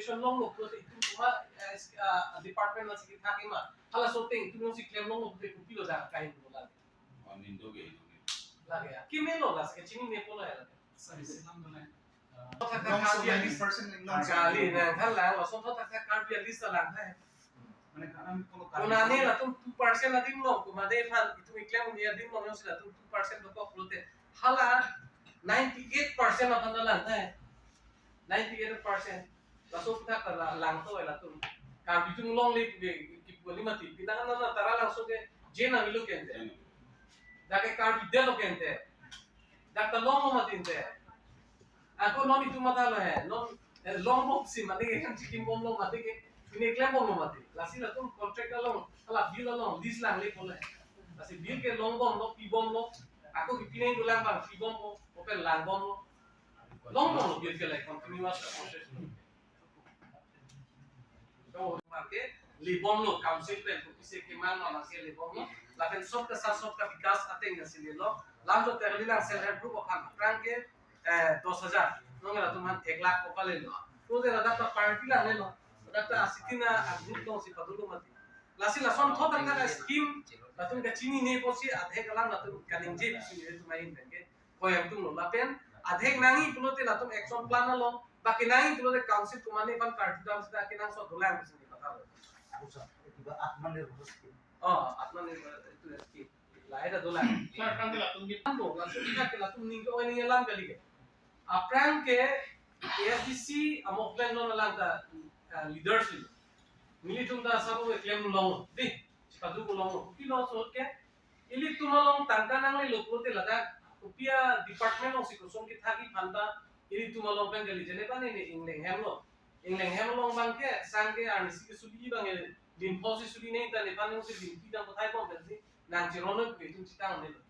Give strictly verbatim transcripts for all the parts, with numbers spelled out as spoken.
Longlo pulote itum kuma, eh, ah, department lasi kethak ma. Halaso ateng itum jongsi klem longlo pulote kopilo dak kahin pulo lake. Oh, nindo ke, nindo ke. Lake ya. Kimelo lasi kachinine pulo ya lake. Sorry, silam dole. Thakthak Karbi a-list. Nongso nine percent nongso. Kali nangthan lang, lason thakthak Karbi a-list lang hai. Mane kanan pulo Karbi. Konane latum two percent adim long, komatne aphan itum keklem un-e adim long, jongsi latum two percent dokok pulote. Hala ninety-eight percent aphan lang hai. Ninety-eight percent. Laso aputhak ta la-, langtoi latum. Karbi atum longle puke, kipu kali mati. Pinang nana Taralangso ke Jain avelo kente. Dak ke Karbi det lo kente. Dak ta longlo mati ente. Ako non itum mathalo he. Non, eh, longbomsi mati ke kan chikim bomlo mati ke. Pine klem bomlo mati. Lasi latum contract along, hala bill along, list langle pulo he. Lasi bill ke longbomlo, pibomlo. Ako kipine dolang bang, pibomlo, open langbomlo. Longbomlo bill ke le continuous process. So, mate, lebomlo, council pen, kopisi kemang ma mate lebomlo. Lapen sabka saath sabka vikas ateng nasi lelo. Lamlo terli lang self help group aphan aphrang ke, eh, dos hajar. Nonke latum aphan ek lakh kopa lelo. Pulote ladak ta party langlelo. Ladak ta asitina a-group tongsi padulo mati. Lasi lason thot angka scheme, latum kachinine pusi adhek alang latum kaningje pusi nelitum ahin pen ke. Koyang atumlo lapen adhek nangji pulote latum action plan along, baki nangji pulote council komatne aphan karjudam seta kenangsot dolang pusi neli pathalo. Acha, itu ba Atmanirbhar scheme. Oh, Atmanirbhar itu scheme. Lahai ta dolang. Sir, kan latum di tanto, langsung kita ke latum ningke oi ningke alam kali ke. Aphrang ke A S D C a-movement non alang ta, eh, leaders ini. Nelitum ta sabo ke klem long, dei, chipadu ko long. Kopilo so ke, ilitum along tangka nanglelo pulote ladak, kopi a-department alongsi koson kethakji aphan ta, ilitum along pen kali jene bang ini ingleng hemlo. Ingleng hem along bang ke, sang ke arnisi ke suli bang ke, lim pho si suli nangji ta nephan si lim pi dang kothai bom pensi, nangchiron ke itum chitang nelo.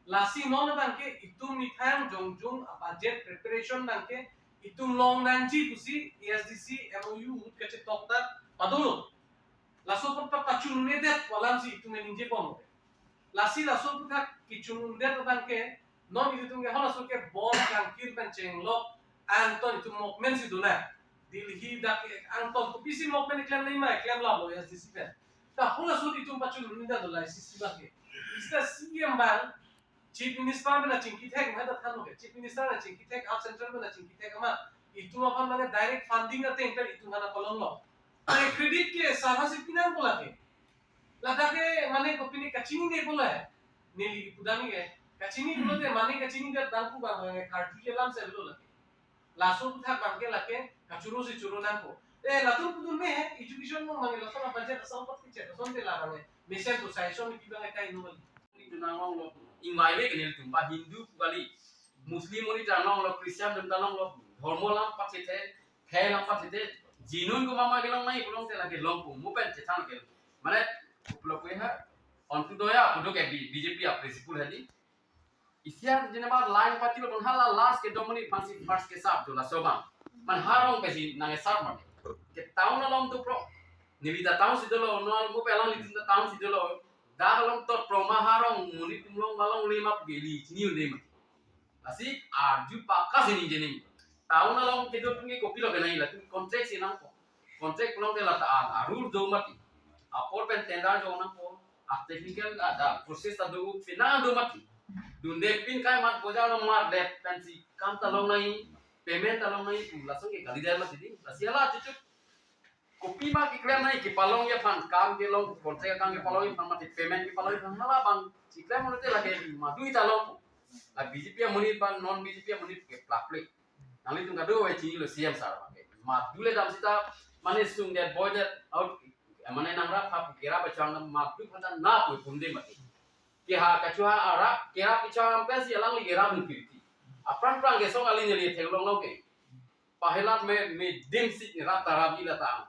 Lasi non bang ke, itum methang jongjong a-budget preparation bang ke, itum long nangji pusi, A S D C M O U ahut kachetok ta, padulo. Laso apot ta pachunnedet pu alamsi itum ningje bom. Lasi laso aputhak kechunnedet abang ke, non ilitum ke halaso ke bon kangkir pen chenglok, angton itum movement si dona. Delhi dak ke angton kopisi movement klem nangji ma, klem lalo A S D C pen. Ta halaso itum pachunnedet dolang isi isi abang ke. Seta C E M abang, Chief Minister pen chingki thek ma ta thanlo ke. Chief Minister pen chingki thek, up central pen chingki thek ma. Itum aphan mane direct funding ateng pen itum aphan palonglo. Mane credit ke sar hasi pinang ko lake. Ladak ke mane kopine kachinine pulo he. Neli pudam ke. Kachini pulote mane kachini ke dangku bang bang karti ke lam se lo lake. Laso aputhak bang ke lake kachoro si choro nangpo. Eh, latum pudun me he, education mo mane laso na budget asal pat kecek, asal te la bang he. Mesen to sai so mi bang he kai no bali. Itu nang long lo. Ingwai le ke nelitum ba Hindu pu kali, Muslim monit ta longlo, Christian atum ta longlo, dhormo alam pathethe, khei alam pathethe, jinun ko mama kelong nangji pulote lake longpo, mo pen chethan ke. Mane, pulo pu ha, Antyodaya pu do ke B-, B J P a-principle hadi. Isi a jene ma line party lo pon hala last ke do monit aphansi first ke sap do laso abang. Mane harong pensi nang sap mane. Ke town along dopro. Neli ta town si dolo, non mo pen alanglitum ta town si dolo. Dak along dopro ma harong monit atum long ma longle ma pu ke ili chini un-e ma. Lasi arju pakka si ningje nang. Town along kedo atum ke kopilo ke nangji, latum contract si nangpo. Contract along ke la ta a-, a-rule do mati. Apor pen tender do nangpo. A-technical a, a-process ta do, penang do mati. Dunde pin kai mat bojar along mat det pensi kam ta long nangji, payment ta long nangji pu lason ke kalidet mati dei. Lasi hala chuchuk kopi ma keklem nangji, kepalongji aphan, kam kelong, contract akam kepalongji aphan mati, payment kepalongji aphan hala abang si klem mati lake madu ta long. La B J P amonit ba non B J P amonit ke plak plek. Nanglitum kado-an chinilo C M sir abang ke. Madu le dam seta mane sung det boi det out, mane nangrap hap kerap achang madu aphan ta na pu pum de mati. Ke ha kachoha arap kerap ichang pensi alangli kerap mukirti. Aphrang phrang ke song ali neli theklong lo ke. Pahelat me, me dim si rap tarap ila ta.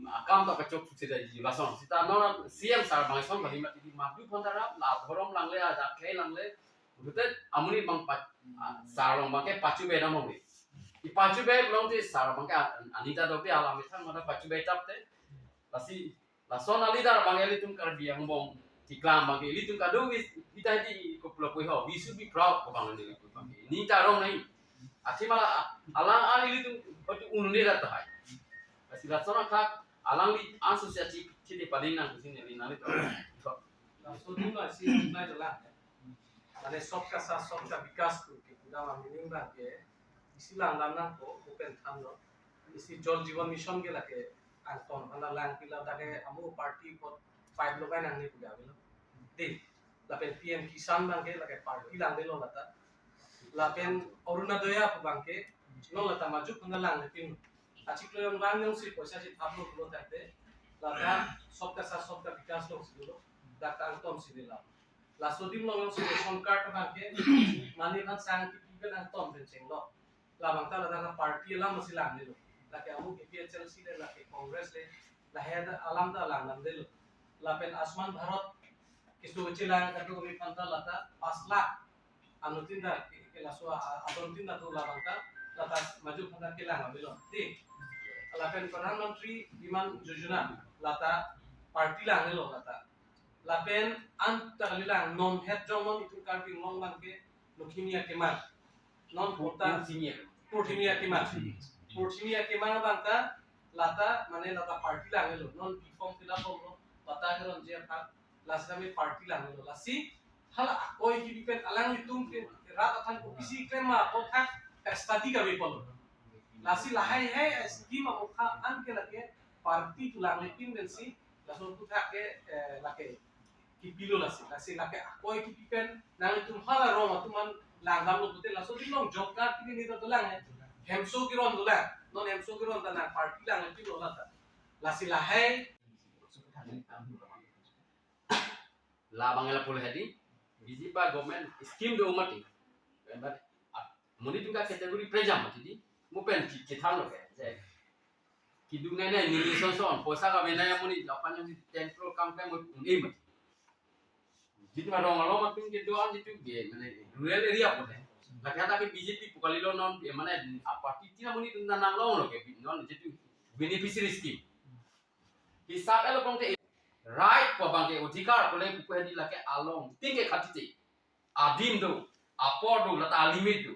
Akam ta kachok suk sida ji lason. Seta non C M sir abang song kali mati di madu aphan ta rap, la dhorom langle, ajat khei langle. Rute amonit abang pa, a, sir along abang ke pachu be dam ong. Ipachu be pulote sir abang ke a-, anita dopi alam methang mata pachu be chap te. Lasi, lason a-leader abang ilitum Karbi Anglong tiklam abang ke ilitum kado wis, ita di koplo pui ho, we should be proud ko abang ilitum abang ke. Ni tarong nai. Athi mala, alang a ilitum patu un-e rat tahai. Lason athak alangli ansu si achi chiti pading nang kusin neli nang ito. Laso adim lasi nai dolang. Mane sabka saath sabka vikas pu ke pura ma meaning abang ke isi langdam nangkok, open thanlo. Isi Jal Jeevan Mission ke lake angton hala lang pila dak ke amu party apot pipe logai nangne pu ke avelo. Dei, lapen P M Kisan abang ke lake party langdelo lata. Lapen Orunodoi pu abang ke non lata majok hala langle pin. Achiklo yongbang jongsi poisa si thaplo pulo tangte, lata sabka saath sabka vikas alongsi dolo, dak ta angton si dela. Laso adim along jongsi ration card abang ke, mane aphan sang kipi pen angton pen chenglo. Labang ta lata party alam si langlelo. Lake amu A P H L C le, lake Congress le, lahai alam ta langdamdelo. Lapen Ayushman Bharat keso chelang kadokave aphan ta lata pas lakh anuttin ta ke, ke laso a, a, adontin ta do labang ta, lata majok aphan ta kelang avelo. Dei. Lapen Pradhan Mantri Bima Yojana lata party langlelo lata. Lapen anta kalilang non het jong non itum Karbi Anglong abang ke Lokhimi akemang. Non kota Purthimi akemang. Purthimi akemang. Purthimi akemang abang ta lata mane lata party langlelo. Non form fill up bomlo. Patta keronji aphan. Lasi kami party langlelo. Lasi hala akoi kipi pen alanglitum ke rat aphan kopisi klem ma apot thak study kami pulo. Lasi lahai hai scheme amokha an ke lake party pu langle pin pensi laso aphuthak ke, eh, lake kipilo lasi. Lasi lake akoi kipi pen nanglitum hala rong atum an langdamlo pute laso adim along job card kini ni ta dolang he. Hemso keron dolang. Non hemso keron ta nang party langle pin dolang ta. Lasi lahai labang ela pule hadi, B J P government scheme do mati. But, ah, monit atum ke category prejam mati dei. Mo pen che-, chethanlo ke. Je, kedung nene neli son son, poisa kave naya monit, lapan yang ten crore kam ke mo un-e mati. Jitu ma rong along atum ke do-an jitu ke, mane rural area pule. Lake anta ke B J P pu kalilo non, eh, mane, ah, party tin amonit atum nanglonglo ke, non jitu beneficiary scheme. Hisap elo pangte right pu abang ke odhikar pule pu hadi lake alongtin ke khatite. Adim do, apor do, lata limit do.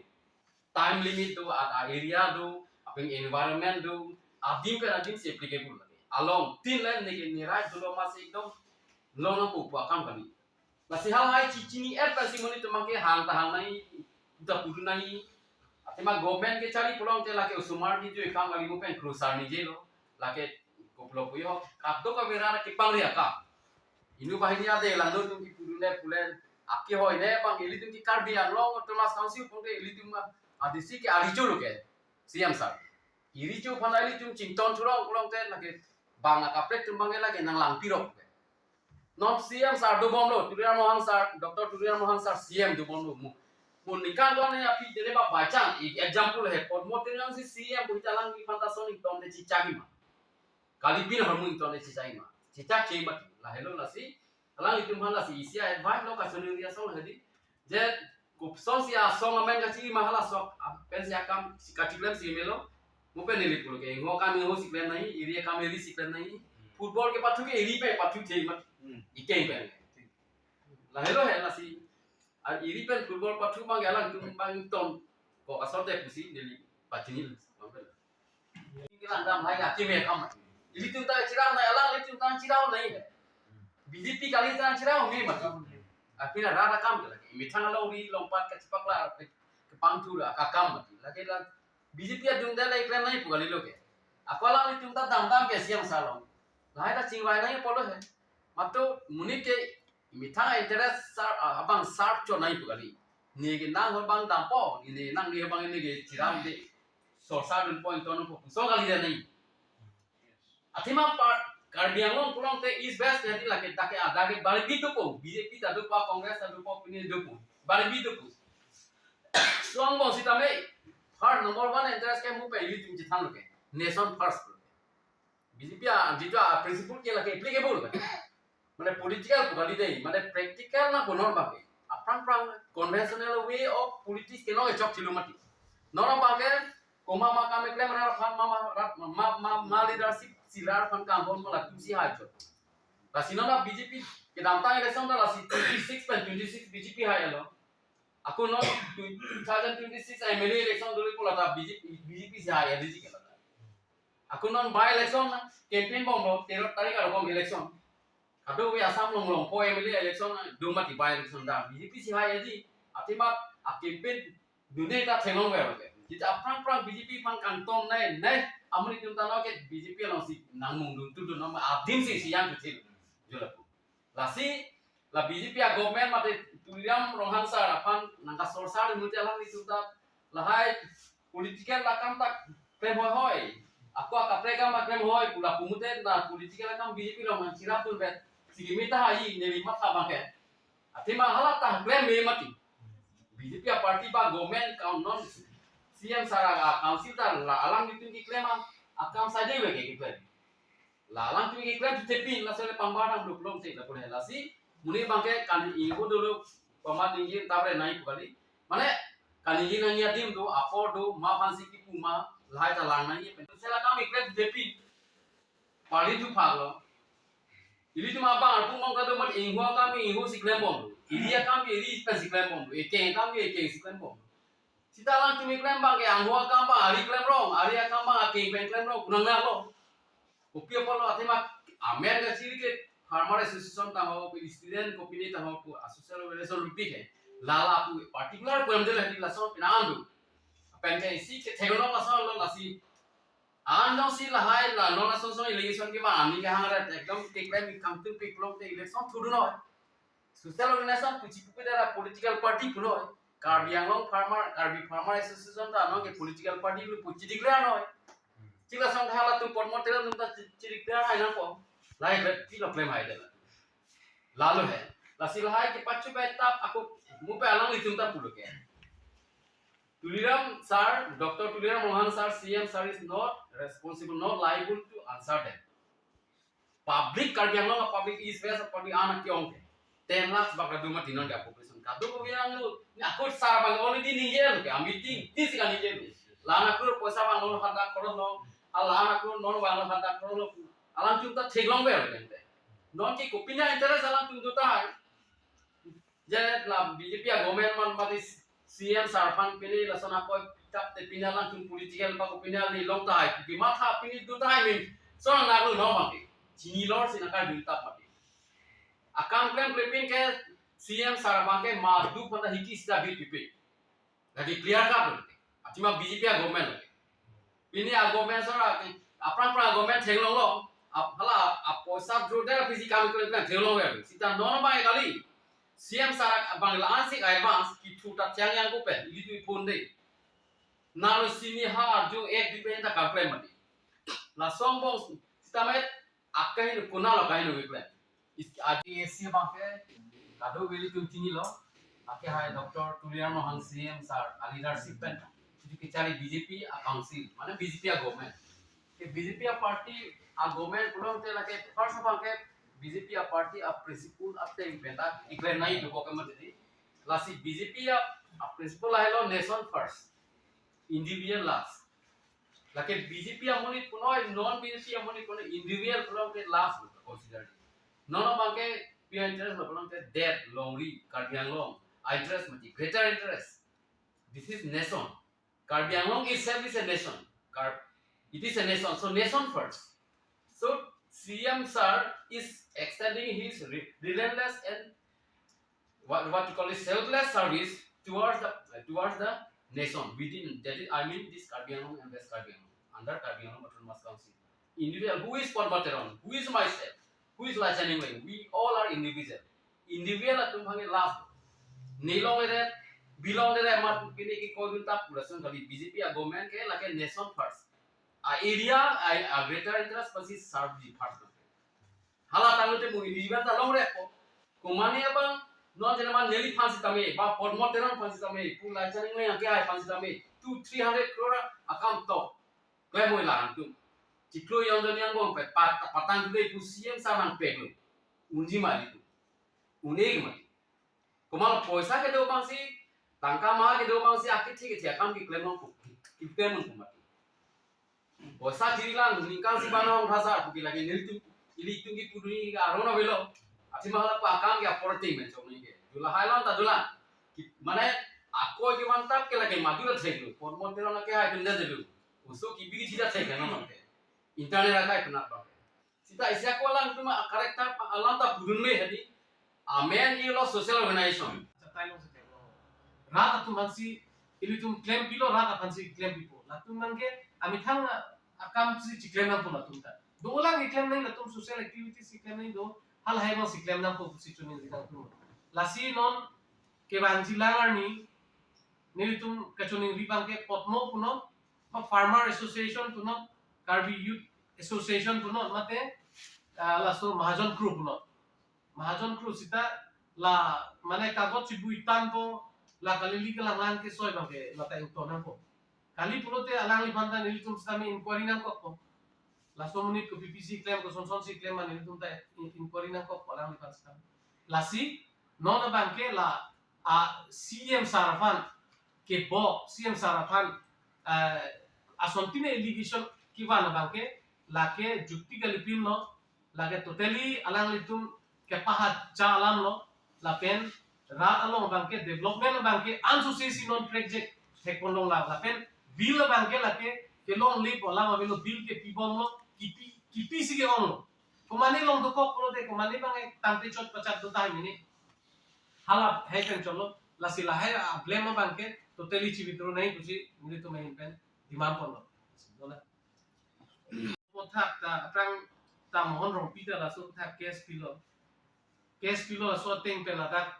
Time limit do, a, a area do, apeng environment do, adim pen adim si applicable lake. Alongtin le ne ke ne right dolo masi ekdom long nangpo pu akam kali. Lasi halahai chichini-et pensi monit atum abang ke hang ta hang nai, ta puru nai. Athema government kechari pulote lake osomar ni joi kam kali mo pen crusher nijelo. Lake koplo puyo, kadokave ra kepangri akam. Inut banghini ade langno atum kepuru ne pule, akehoi ne abang ilitum ke Karbi Anglong Autonomous Council pangte ilitum a, a district ke arecho lo ke, C M sir. Arecho aphan ilitum chington thurong pulote lake bang akaprek atum abang ke lake nanglangpirok ke. Non C M sir dobomlo, Tuliram Ronghang sir, Doctor Tuliram Ronghang sir C M dobomlo mo. Mo ningkan do-an ne aphi dele ba by chance, e-, example he, Padma Teron si C M pu hita alangliphan ta son ingtong te chichak ma. Kali bin hormu ingtong te chichak ma. Chichak che ma. Lahelo lasi, alanglitum aphan lasi isi a-advice lo kasonung ri asong hadi. Je, kopusonsi asong amen kachi ma hala sok, a, pensi akam si kachiklem si melo. Mo pen neli pulo ke, ngo kam ngo si klem nai, iri kam iri si klem nai. Football kepathu ke iri pen pathu the ma. Hmm. Ikeng pen. Lahelo he lasi. A iri pen football pathu abang ke alangtum abang ton. Ko asor te pusi neli pachini. Langdam hai akeme kam. Ilitum ta chirau nai, alanglitum ta chirau nai. B J P kali ta chirau nai ma. Apina rara kam ke lake. Methang alongri longpat kachepaklar, kepangthur akam ma. Lake la B J P adung dele klem nai pu kalilo ke. Ako alanglitum ta damdam ke C M sir along. Lahai ta chingvai nai pulo he. Mato monit ke methang interest sar, ah, abang sar cho nai pu kali. Ne ke nang hor bang dampo, ne nang ne bang ne ke chirau de. Sor sar dun point ton po so kali de nai. Athema par Karbi Anglong pulote East West jadi lake dak ke ada ke bari bitu po, B J P ta dopo, Congress ta dopo, pine dopo. Bari bitu po. Suang bom sitame, first number one interest ke mo pen ilitum chethang lo ke. Nation first. B J P a, jitu a principle ke lake applicable. Mane political pu kali dei, mane practical nangpo non abang ke. Aphrang phrang conventional way of politics ke nongjok chilo mati. Non abang ke, komat ma kam keklem rat aphan ma, ma, rat, ma, ma, ma leadership si rat aphan kanghon ma latum si hai chot. Lasi non a B J P kedamtang election ta lasi twenty six pen twenty six B J P hai elo. Ako non two thousand twenty six M L A election dole pu lata B J P, B J P si hai elo ji ke lata. Ako non by election na, campaign bomlo, tero tarik arong election. Kadokave Assam along longpo M L A election na, do mati by election da. B J P si hai aji, athema acampaign dunde ta theklong ver ke. Jita aphrang phrang B J P aphan kangton nai, nai, amonit atum ta no ke B J P alongsi nangmung dun tu dun nama adim si siyang tu thil. Jo lapu. Lasi, la B J P a government mate Tuliram Ronghang sir aphan nangkasor sar muti alanglitum ta lahai political akam ta klem hoi hoi. Ako akaprek akam ta klem hoi, pu lapu mute na political akam B J P along nangchirap dunvet. Sikimi ta hai, neli matha abang ke. Athema hala ta klem me mati. B J P a party ba government kaun non C M sir a council ta la alanglitum keklem a, akam saide le keklem. La alangtum keklem thutepin, laso le pangbar nang duk long te lapu le lasi. Monit abang ke kaningje dolo, pama ningje tabre nai pu kali. Mane kaningje nangji adim do, apor do, ma aphansi kipu ma, lahai ta lang nangji pen. Sela kam keklem thutepin. Party thu phak lo. Ilitum abang arpu mong kado mat ingho akam ingho si klem bom. Ili akam ili pensi klem bom. Ekeng akam ekeng si klem bom. Sita alangtum keklem abang ke angho akam abang ari klem rong, ari akam abang akeng pen klem rong, kunang nang lo. Kopi apotlo athema amen kachiri ke Farmer Association ta ho, ko student kopine ta ho, ko social organization rupi ke. Lala pu particular pu amdel hadi laso pinangan do. Pen ke isi ke theklong laso lo lasi. Anong si lahai la non aso so election ke ba ani ke hangre ekdom keklem kangtung piklong te election thudun noi. Social organization puchi pupi dara political party punoi. Karbi Anglong Farmer, Karbi Farmer Association ta anong ke political party lu puchi declare noi. Chila song hala tu pot motel nung ta chi declare hai nang po. Lai bet pi lo klem hai dela. Lalu hai. Lasi lahai ke pachu bai tap ako mupe alanglitum ta pulo ke. Tuliram sir, Doctor Tuliram Ronghang sir, C M sir is not responsible, not liable to answer them. Public Karbi Anglong, public East West, public anak ke-ong ke. Ten lakhs bak kadum mati non ke population. Kadokave angno, ni akut sar bang already ningje lo ke, a meeting, tisi kaningje lo. La anak lo poisa bang lo hadak crore lo, la anak lo non bang lo hadak crore lo. Alangtum ta theklong ver lo ke. Non ke kopine interest alangtum do tahai. Je la B J P a government man mati C M sir aphan pini lason akoi tap te pini alangtum political bak pini ali long tahai. Pi matha pini do tahai min. So nang naglu no mati. Chini lor si nakar dun tap mati. Akam klem klepin ke C M sir abang ke madu pada hiki sida bit pipi. Lagi clear cut lo. Athema B J P a government lo. Pini a government sir a, aphrang phrang a government theklong lo. Ap-, hala, a poisa through there pisi kam klem klem theklong lo. Sita non abang kali. C M sir abang la ansik advance kithu ta chang yang ko pen. Ili tu phone de. Nalo sini ha arju ek di pen ta kam klem mati. Lason bong sita met akahin kuna lo kahin lo klem. Is, aji A C abang ke, kadokave ilitum chinilo, ake hai Doctor Tuliram Ronghang C M sir, a leadership pen, chuti kechari B J P a council, mane B J P a government. Ke B J P a party, a government pulote lake first abang ke B J P a party a principle a thing pen ta, iklem nai do ko ke mati. Lasi B J P a, a principle lahelo nation first, individual last. Lake B J P amonit punoi, non B J P amonit punoi, individual pulote last consider. Non abang ke pure interest lo pulote dead, longri, Karbi Anglong, a interest mati, greater interest. This is nation. Karbi Anglong itself is a nation. Kar-, it is a nation. So nation first. So C M sir is extending his re-, relentless and what, what you call it, selfless service towards the, towards the nation within, that is, I mean, this Karbi Anglong and West Karbi Anglong, under Karbi Anglong Autonomous Council. Individual, who is Padma Teron, who is myself, who is Lachaning Weng, we all are individual. Individual atum bhangke last. Nilong ere, belong ere, mat pini ke koidun tap pura sung kali B J P a government ke lake nation first. A area, a, a greater interest pasi serve the first. Hala tangte mo individual ta longrepo. Komane abang, non jena man neli aphan sitame, ba Padma Teron aphan sitame, pu Lachaning Weng ke hai aphan sitame, two, three hundred crore akam tok. Klem moi la angtum. Chiklo yon don yang bong pet pat, patang tu dei pu C M sir nangpek lo. Unji mali tu. Une ke mali. Komal poisa kedo abang si, tangka ma kedo abang si, akit thik thik akam keklem long pu, keklem long pu mati. Poisa chiri lang, ningkan si bana ong thasa, pu ke lagi nelitum, ilitum kipuduni ke aron avelo. Athema hala pu akam ke apor ting men chok ni ke. Dula hai long ta dula. Ki, mane, ako ke mantap ke lagi madu la thek lo. Padma Teron ke hai pinda dulu. Oso kibi kithida thek lo mate. Internet akai penap bang. Sita isi ako alam cuma character alam ta pudun me hadi. Amen ilo social organization. Chatai long sete lo. Rat atum aphansi ilitum klem pilo, rat aphansi klem pipo. Latum nangke amethang akam si chiklem nangpo latum ta. Dolang iklem nang latum social activities iklem nang do, halahai bang si klem nangpo pusi choningri nangtum. Lasi non kevangji lang arni nelitum kachoningri bang ke Potmo puno, Farmer Association puno, Karbi Youth Association puno, mate, ah, laso Mahajon Crew puno. Mahajon Crew sita la mane kagot chibu itan po la kalili kalanglang ke soi bang ke lata ington nangpo. Kali pulote alangliphan ta nelitum sitame inquiry nangkokpo. Laso monit kopi pisi klem, koson son si klem, mane nelitum ta in-, inquiry nangkokpo alangliphan sitame. Lasi non abang ke la a C M sir aphan kebo, C M sir aphan, eh, asontin allegation kevan abang ke lake jukti kalipin lo, lake totally alanglitum kepahacha alam lo, lapen rat along abang ke development abang ke anso si non project thekpon long la, lapen bill abang ke lake kelongle pu alam avelo, bill kepibom lo, kipi, kipi si ke-ong lo. Komane long dokok pulote, komane bang tangte chot pachat do tahai mene. Hala hai pen cholo, lasi lahai a blame abang ke totally chi withdraw nai pusi nelitum ahin pen demand ponlo. Dona. Aphuthak ta aphrang ta Mohon Rongpi ta laso aphuthak case pilo. Case pilo laso ateng pen ladak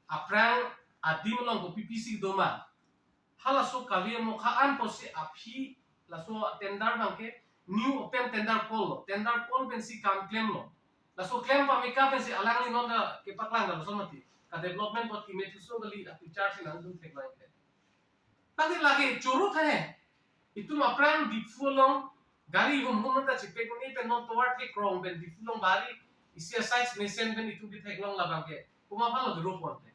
aphrang adim along kopi pisi doma. Halaso kave amokha an pusi aphi laso tender abang ke new open tender call lo. Tender call pensi kam klem lo. Laso klem pameka pensi alangli non ta kepaklang laso mati. Ka development pot kime thuso kali a picture si nangdun thek lang ke. Tadi lagi churu tha he. Itum aphrang Diphu along gari hum hum ta chipek ni pen non tovar thekrong pen Diphu along bari isi asai mesen pen itum bi theklong labang ke. Kuma aphan lo duro pon te.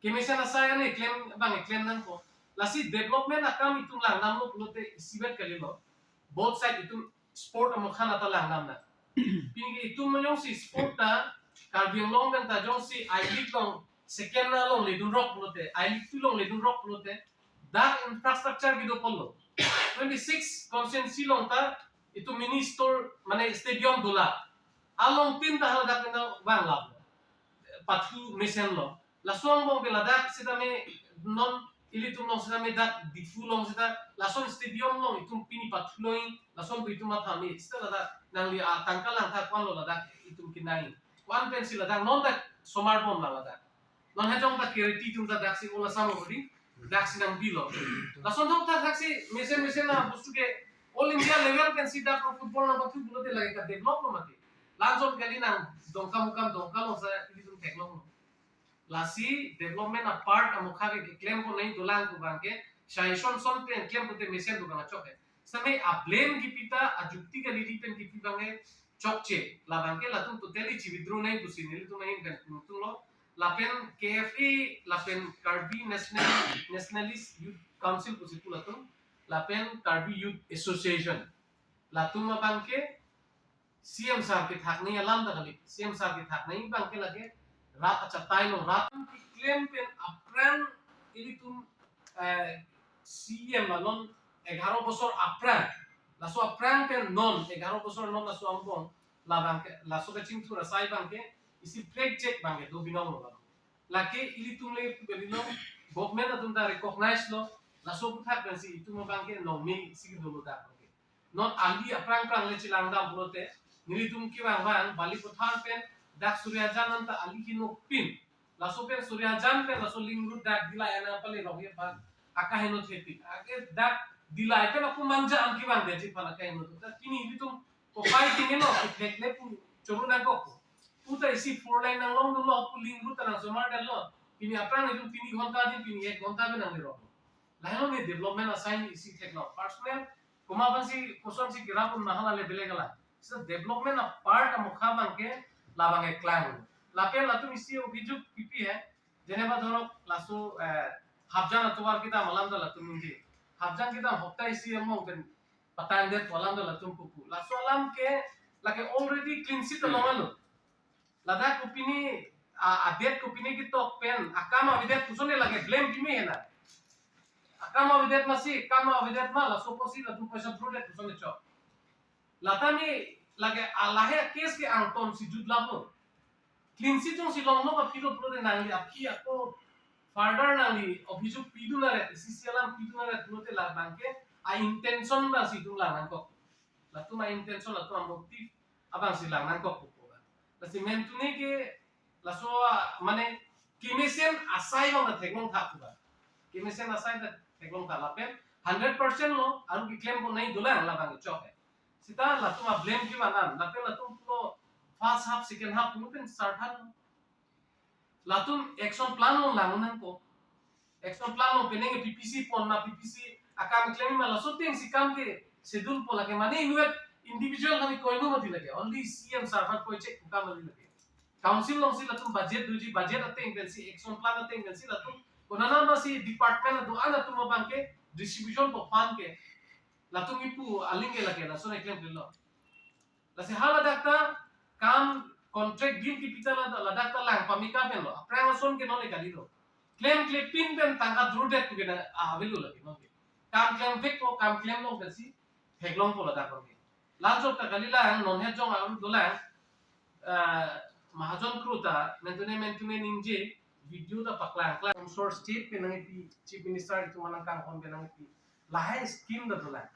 Kemesen asai ani klem bang klem nangpo. Lasi development akam itum langdamlo pulote isivet kalilo. Both side itum sport amokha an ta langdam na. Pini itum jongsi sport ta Karbi Anglong pen ta jongsi I-League along second na longledun rok pulote, I-League two longledun rok pulote, dak infrastructure kedo ponlo. Twenty-six constituency along ta itum mini store mane stadium dolang. Along tin ta haladak na bang lap. Pathu mesen lo. Laso angbong ke ladak sitame non ilitum along sitame dak Diphu along sita lason stadium along itum pini pathu noi, lason pu itum matha me sita ladak nangli atangka langtha ko-an lo ladak itum kinai. Ko-an pensi ladak non dak somar bom la ladak. Non hajong dak kiriti itum ta daksi ola samo bodi, daksi nang bilo. Lason thok ta daksi mesen mesen na bostu ke All India level pensi dak football na pathu pulote lake ka develop lo mati. Lason kali nang Dongkamukam Dongka along sa ilitum theklong lo. Lasi development apart amokha ke keklem ko nai dolang ko bang ke, suggestion son pen klem kote mesen do bang chok he. Same a blame kipi ta, ajukti kalili pen kipi bang ke chokche. Labang ke latum totally chi withdraw nai pusi nelitum ahin pen tung lo. Lapen K F A, lapen Karbi National, Nationalist Youth Council pusi pu latum, lapen Karbi Youth Association. Latum abang ke C M sir kethak ni alam ta kali. C M sir kethak ni bang ke lake rat achatai lo, rat keklem pen aphrang ilitum, eh, C M la non egharo bosor aphrang. Laso aphrang pen non egharo bosor non laso angbong labang ke, laso kachingthur asai bang ke isi project bang ke do binong lo labang. Lake ilitum le pu kali lo, government atum ta recognize lo, laso aphuthak pensi itum abang ke nong me si kedo lo dak bang ke. Non ali aphrang aphrang le chelang dam pulote, nelitum kevang vang Balipathar pen dak Suryajan anta ali kinok pin. Laso pen Suryajan pen laso link road dak Dillai ana pale rong ye pan akaheno thepin. Ake dak Dillai pen aku manja an kevang de chiphan akaheno ta. Pini nelitum kopai tingeno kethek le pu choro nangkok. Pu ta isi four lane nanglong dolo, pu link road ta nang somar dalo. Pini aphrang nelitum tini ghonta di, pini ek ghonta pen nang lirok. Lahelo ni development asai isi theklong. Personal, komat pensi koson si kerap un mahala le bele gala. So development apart amokha bang ke labang ke klang. Lapen latum isi ogijuk kipi he. Jeneba dhorok laso, eh, Hapjan atovar kita malam ta latum ningje. Hapjan kita hopta isi among pen patang det malam ta latum pupu. Laso alam ke lake already clean sheet along alo. Ladak kopine, a, adet kopine ketok pen akam avedet puson lake blame pime hena. Akam avedet masi, akam avedet ma, laso pusi latum poisa throdet puson chok. Lata me lake alahe case ke angton si jut lapu. Clean chit jongsi longlo aphi lo pulote nangli aphi ako further nangli abhijog pidun nangre, C C alam pidun nangre pulote labang ke a intention abangsi itum lang nangkok. Latum a intention, latum a motive abangsi lang nangkok pu ba. Lasi mentune ke laso a, mane kemesen asai abang ta theklong tha pu ba. Kemesen asai ta theklong tha lapen hundred percent lo, aru keklem ponnai dolang labang chok he. Seta latum a blame kevan an, lapen latum pulo first half, second half pulo pen sarthan. Latum action plan lo lang nangkok. Action plan lo penang P P C pon ma, P P C akam klem ma, laso ateng si kam ke schedule po lake, mane inwet individual kami koinu mati lake. Only C M sarthan koi chek kam mati lake. Council alongsi latum budget doji, budget ateng pensi, action plan ateng pensi latum konana masi department do-an atum abang ke distribution po fund ke. Latum ipu aling ke lake, laso ne klemklelo. Lasi haladak ta kam contract bill kepi ta ladak, ladak ta lang pamika pen lo. Aphrang ason ke non ne kali lo. Klem klepin pen tangka drodet tu ke na, ah, avelo lake non ke. Kam klemvek po, kam klemlong pensi theklong po ladak non ke. Lanjot ta kalilang, non het jong aru dolang, ah, Mahajon kru ta mentune mentune ningje, video ta paklangklang. Source state penang ipi, Chief Minister itum anang kangkon penang ipi. Lahai scheme ta dolang.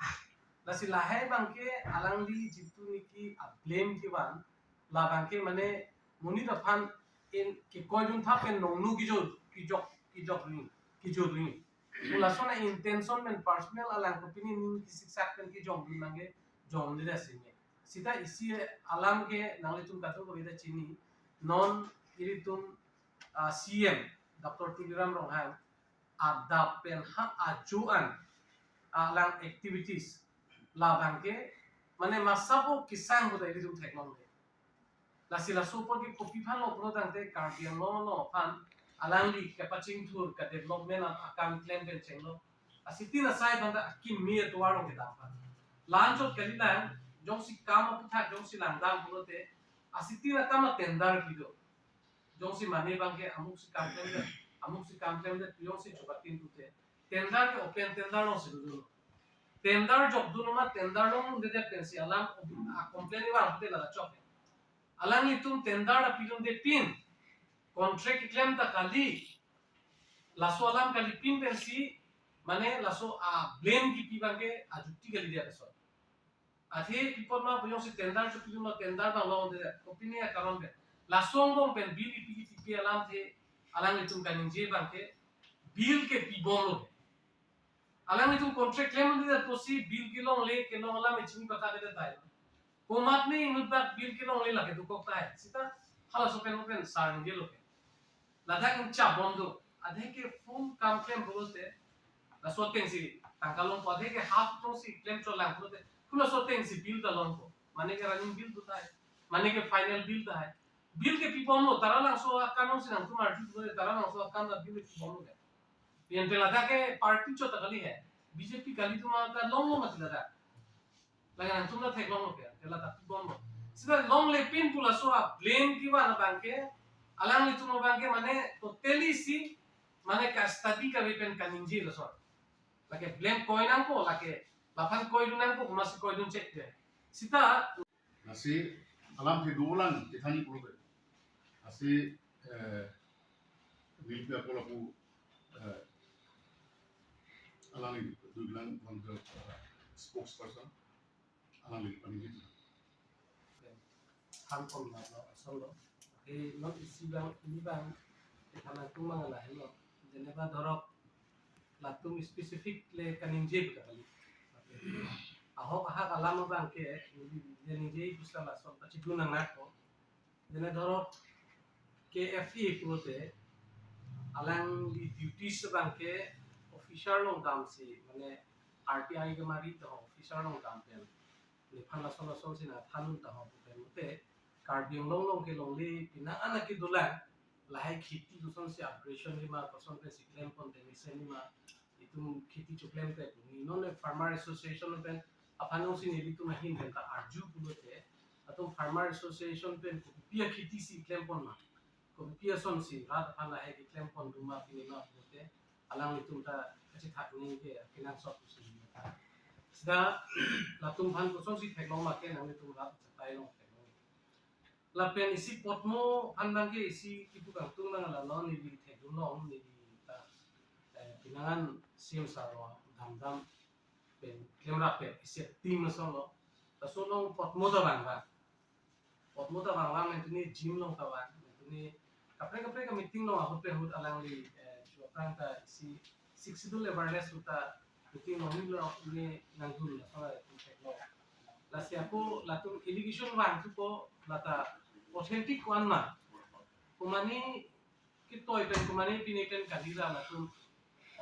Lasi lahai abang ke alangli jitu niki a blame kevan, labang ke mane monit aphan in kekoidun thap pen nongnu kijok, kijok, kijok ring, kijok ring. Lason a intention pen personal alang kopine ning kesiksak pen kejongdun nang ke jongdun da sini. Seta isi alam ke nanglitum kadokave ta chini, non ilitum, ah, C M Doctor Tuliram Ronghang adap pen ha ajo an alang activities labang ke mane masabo kisang pu ta ilitum theklongle. Lasi laso apor ke kopi aphan lo pulo tangte Karbi Anglong along aphan alangli kepachingthur, ka development akam klem pen chenglo. Asitin asai abang ta akimi atovar along kedam aphan. Lanjot kalilang, jongsi kam aputhak jongsi langdam pulote, asitin akam a tender pido. Jongsi mane abang ke amuk si kam klemdet, amuk si kam klemdet, jongsi chokatin pute. Tender ke open tender alongsi dodun. Tender jokdun ma, tender along dedet pensi alam a complain abang pute lada chok. Alanglitum tender ta pidunde pin, contract keklem ta kali, laso alam kalipin pensi, mane laso a blame kepi abang ke ajukti kalidet ason. Athe pipon ma, jongsi tender chopidun ma, tender abang longde, kopine akaron pen. Laso angbong pen bill ipi kipi alamthe, alanglitum kaningje abang ke, bill ke pibomlo. Alanglitum contract klemdunde pusi bill kelongle, kelong alam echini pathakede tahai. Komatne inut bak bill kelongle lake dokok tahai. Seta halaso pen pen sar ningjelo ke. Ladak ingcha bom do. Adhe ke full kam klem pulote, laso ateng si tangka longpo, adhe ke half tong si klem cholang pulote, halaso ateng si bill ta longpo. Mane ke running bill do tahai, mane ke final bill tahai. Bill ke pibomlo, taralangso akam alongsi nangtum arju pulote, taralangso akam ta bill ke pibomlo ke. Yen pe ladak ke party chot ta kali he, B J P kali, itum ta longlo mati ladak. Lake nangtum ta theklonglo ke, ke ladak pibomlo. Seta longlepin pu laso a blame kevan abang ke, alanglitum abang ke mane totally si, mane ka study kave pen kaningje laso. Lake blame koi nangpo, lake laphan koidun nangpo, masi koidun chekde. Seta Lasi alamthe dolang kethanji pulote. Lasi, eh, nilpia polapu, eh, alangli Duilang Bhante, eh, spokesperson, alangli paningje. Han kom na lo, ason lo. Ke non isi abang, ini abang, ke thanang tung mang lahelo. Jeneba dhorok, latum specific le kaningje pu ta kali. Ahok ahak alam abang ke, je ningje pu ta lason pachidun nangkok. Jene dhorok K F A pulote, alangli duties abang ke officer along damsi, mane R T I kemari ta officer along dam pen. Nephan lason lason si nangthandun tahai pu pen mate, Karbi Anglong along ke longle, pini an akedolang, lahai kheti kosonsi upgradation lima, koson pensi klempon, demolition lima, itum kheti choklem te pu. Ni non Farmer Association pen aphan alongsi nelitum ahin pen ta arju pulote, latum Farmer Association pen kopi akheti si klempon ma, kopi asonsi rat aphan lahai keklempon doma pini ma pulote, alanglitum ta kachethak nangji ke kenangsot pusi ta. Da, latum aphan kosonsi theklong ma ke nanglitum la chatai long theklong. Lapen isi potmo aphan abang ke isi kipu kangtung nang la lo, neli theklong, neli ta, eh, pinangan C M sir lo dam dam pen klemrap pen isi team ason lo. Laso along potmo ta vang vang. Potmo ta vang vang, nangtuni gym along ta vang, nangtuni kaprek kaprek ka meeting along ahut pen ahut alangli, eh, chu aphrang ta isi Sixth Schedule awareness ahut ta meeting along ni lo ni nangdun la sala itu theklong. Lasi ako latum allegation vangthupo, lata authentic ko-an ma, komane ketoi pen, komane pine pen kali ra, latum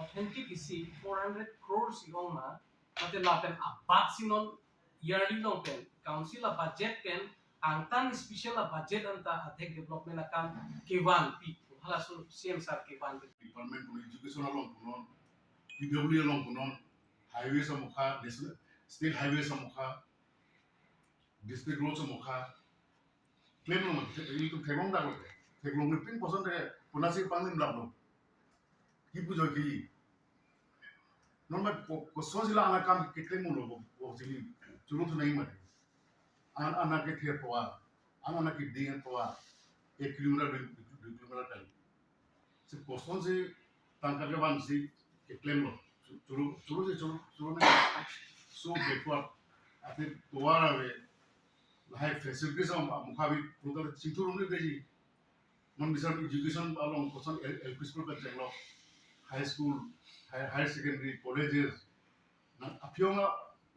authentic isi four hundred crores si ong ma, mate lapen abat si non yearly along pen council a budget pen angtan special a budget anta adhek development akam kevanpi, halaso C M sir kevanpi. Department punon, education along punon, P W D along punon, highways amokha, national, state highways amokha, district roads amokha, klemlo ma, ilitum theklong dak lo, theklongle pin koson te, konatsi panglim dak lo, kipu joi ke. Non ma ko, kosonsi la ana akam keklem lo, ko, ko sini churu tu nai mati. An, ana kethe tovar, an, ana keding tovar, ek kilometer, dui, dui kilometer kali. Si kosonsi tangka kevansi keklem lo. Churu, churu si churu, churu nai. So backward. Ate tovar ave, lahai facilities amokha bi, total chingthur un'e detji. Non bisar education along koson L, L P school kachenglo, high school, high, higher secondary, colleges. Nang aphi ong a,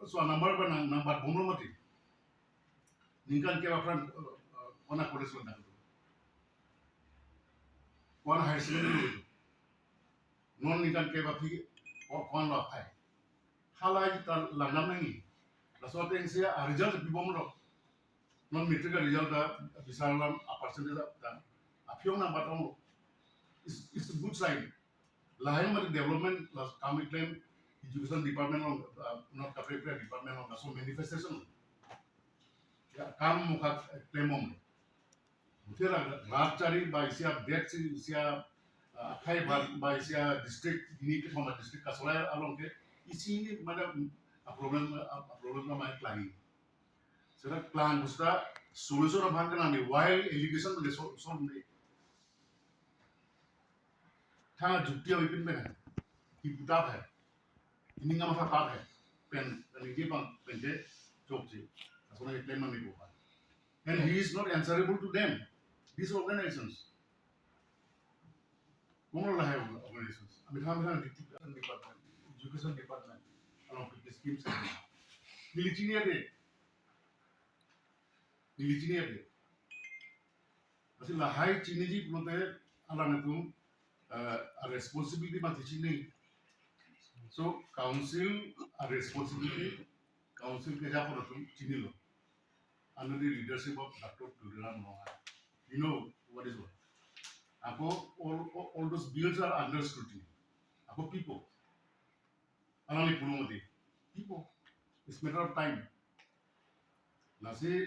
so number ba nang, nang bat bomlo mati. Ningkan kep aphrang, eh, eh, ko-an a college lo dang, ko-an a higher secondary lo. Non ningkan kep aphi, ko-, ko-an lo aphai. Halahei ta langdam nangji. Laso atengsi a result pibomlo. Non matric a result ta bisar alam a percentage ta, aphi ong nang bat onglo. It's, it's a good sign. Lahai mari development, la kam keklem education department along, uh, not kaprek kaprek department along, laso manifestation. Ya, kam mokha klem ong. Muthe la rat chari ba isi a det si isi a, uh, akhai ba, ba isi a district, hini kethom a district kasolai along ke, isi hini mane, mm, a problem, a, a problem ka mai klang. Seta klang pu seta solution abang ke nangji, while allegation ke so, so nangji. Thang jukti avi pin pen hai. He put up hai. Ini ngam sa pat hai. Pen, pen ini bang, pen je, chokche. Asona claim mami ko hai. And he is not answerable to them. These organizations. Kono lahai organizations. Ami tham tham di education department, education department. Along with the schemes. Neli chini ade. Neli chini ade. Lasi lahai chiniji pulote alanglitum, uh, a responsibility mati chini. So council a responsibility, council keja apor atum chinilo. Under the leadership of Doctor Tuliram Ronghang. You know what is what. Ako all, all, all those bills are under scrutiny. Ako pipo. Alangli puno mati. Pipo. It's matter of time. Lasi,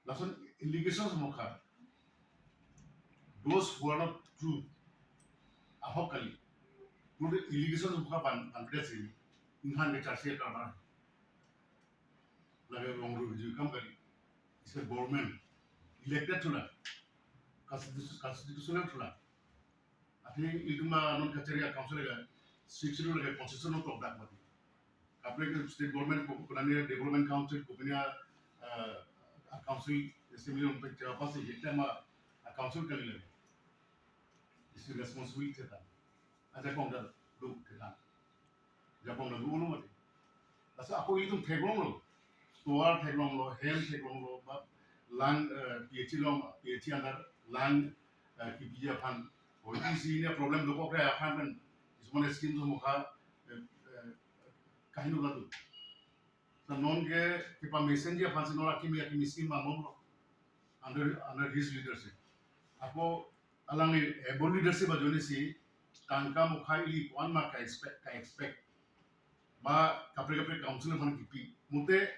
lason allegations mokha. Those who are not true. Ahok kali. Puro allegations mokha ban, ban kre si. Inghan ke charge sheet kama. Lage wrong rule ju kam kali. Isi government elected thula. Constitu-, constitutional thula. Athe ilitum non kachari a council ga, six schedule ga constitution no tok dak mati. Kaprek state government ko, konani development council ko punya, uh, a council assembly on pe chapa se yekta ma a council kali lagi. Isi responsibility ta. Ajakong ta do ta. Ajakong ta do lo mati. Lasi ako ilitum theklonglo. Tovar theklonglo, health theklonglo, ba lang, eh, P H C along, P H C under lang, eh, kipiji aphan. Oi, isi ini problem dokok re aphan pen. Ismane scheme do mokha, eh, eh, kahini ladu. Sa non ke kepamesenji aphan si non akimi akimi scheme ma non lo. Under, under his leadership. Ako alangli able leadership ajoine si tangka mokha ili ko-an ma ka expect, ka expect. Ba kaprek kaprek council aphan kipi. Mute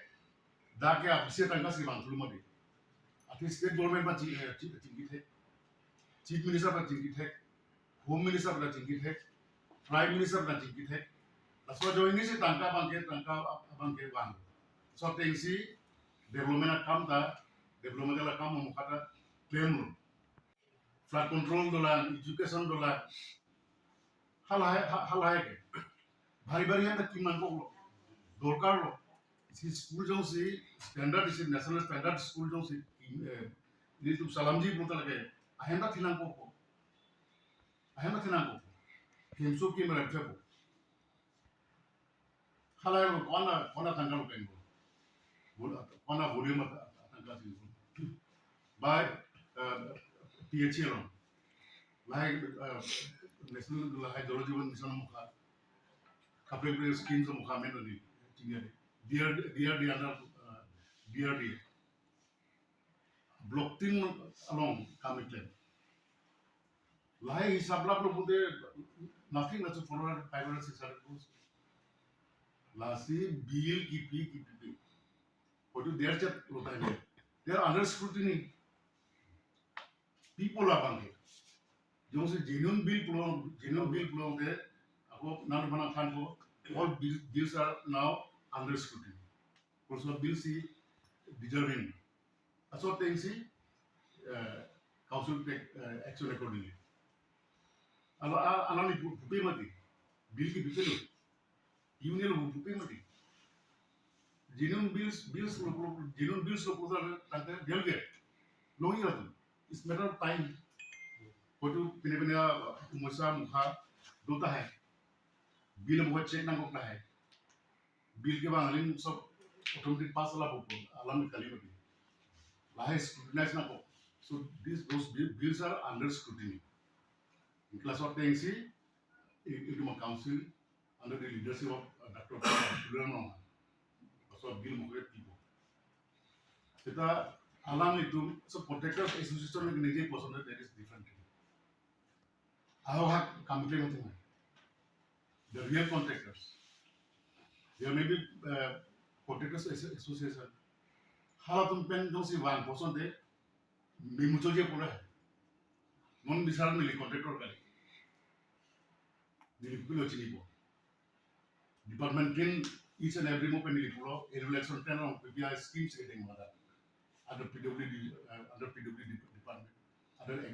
dak ke apisi tangka si bang thulu mati. Athe state government aphan chi-, eh, chi-, chingkithek. Chief Minister aphan chingkithek. Home Minister aphan chingkithek. Prime Minister aphan chingkithek. Laso ajoine si tangka abangke, tangka abangke vang. Laso atengsi development akam ta, development akam amokha ta klemlo. Flood control dolang, education dolang. Halahai, ha-, halahai ke. Bhari bhari ahem ta kim nangkoklo. Dorkarlo. Si school jongsi standard isi national standard school jongsi, eh, nelitum salamji pulote lake ahem ta thi nangkokpo. Ahem ta thi nangkokpo. Hemso kim rap japo. Halahai lo kona, kona tangka lo pengko. Bol-, kona volume at-, at-, tangka si. By, uh, P H A lo. Lahai, uh, national lahai Jal Jeevan Mission amokha. Kaprek kaprek schemes amokha amen tadi. Tinggal. D R D, D R D under, uh, D R D. Block tin along kam keklem. Lahai hisap laplo pute nothing less than four hundred, five hundred, six hundred crores. Lasi bill kipi kipi. Hoitu der chet lo tangte. They are under scrutiny. People abangke. Jongsi genuine bill pulo, genuine bill pulote, ako nang mana khan ko, all bill, bills are now under scrutiny. Also bill si deserving. Laso atengsi, eh, council take, eh, action accordingly. Alo, a-, alangli bu-, bupe mati. Bill kipipelo. Union lo bupe mati. Genuine bills, bills lo, lo, genuine bills lo putar tangte bill ke. Longji atum. It's matter of time. Hoitu pine pine a, mosa mukha do tahai. Bill mukha check nangkok tahai. Bill kevang aling sob automatic pass ala pupo, alam kali mati. Lahai scrutinize nangkok. So these, those bi-, bills are under scrutiny. Laso atengsi, i-, itum a-council under the leadership of, uh, Doctor Tuliram Ronghang. Laso bill mukha pipo. Seta alanglitum, so contractors association ke nije poson, that is different thing. Ahok hak kam keklem atum. The real contractors. There may be, uh, contractors as-, association. Halatum pen jongsi van poson te, memuchotji pura. Non bisar neli contractor kali. Neli kopilo chinipo. Department tin each and every mo pen neli pulo, annual action plan along P P I schemes kedeng mada. Under P W D, uh, under P W D department. Under